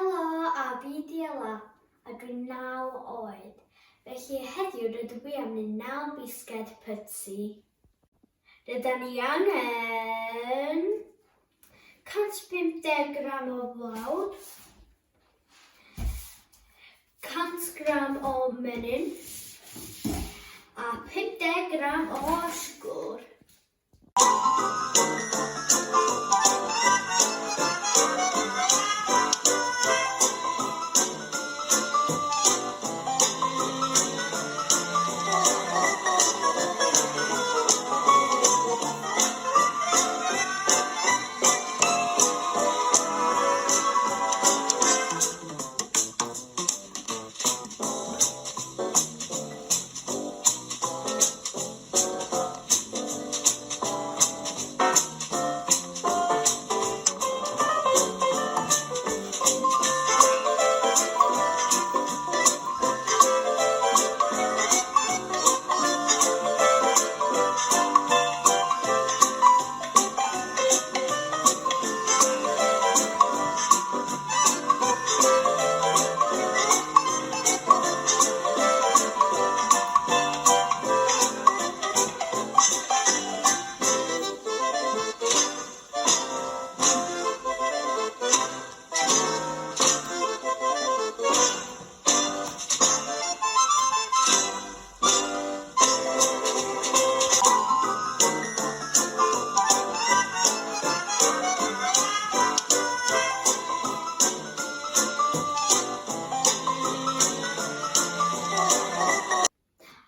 Helo, a fi di Ela, a dwi'n 9 oed. Felly heddiw rydw i am wneud 9 bisged pytsi. Rydan ni angen 150 gram o flawd, 100 gram o menyn a 50 gram o siwgr.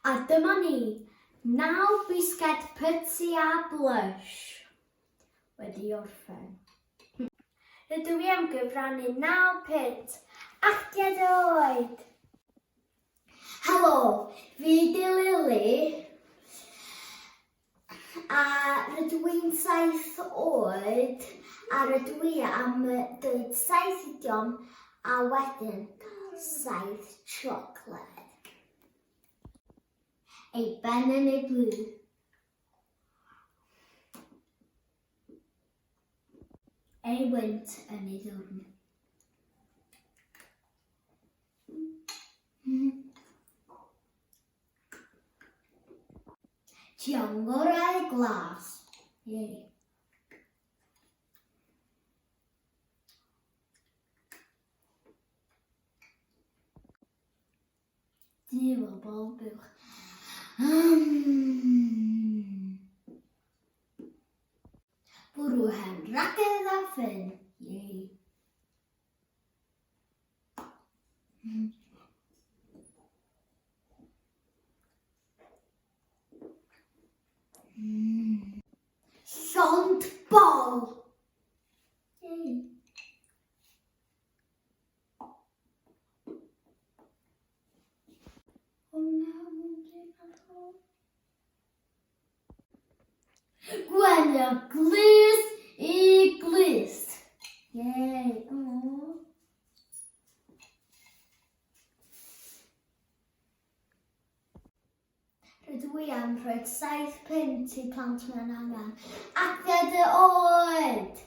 A dyma ni, naw bisged pytsi a blush wedi orffen. Rydw i am gyfrannu 9 punt actiad oed. Helo, fi di Lily a rydw i'n saith oed a rydw i am dweud saith idiom a wedyn saith siocled. Ei ben yn ei blu. Ei wynt yn ei ddwrn. Tiongorau glas. Yay. Du o bol buwch. Bwrw hen ragedd a ffyn. Yay. Llond bol! Yay. O na, mae'n ar ôl. Gwenio glust i glust. Yay, oh. Rydw i am rhoi 7 punt i plant mewn angen. Ac dy oed!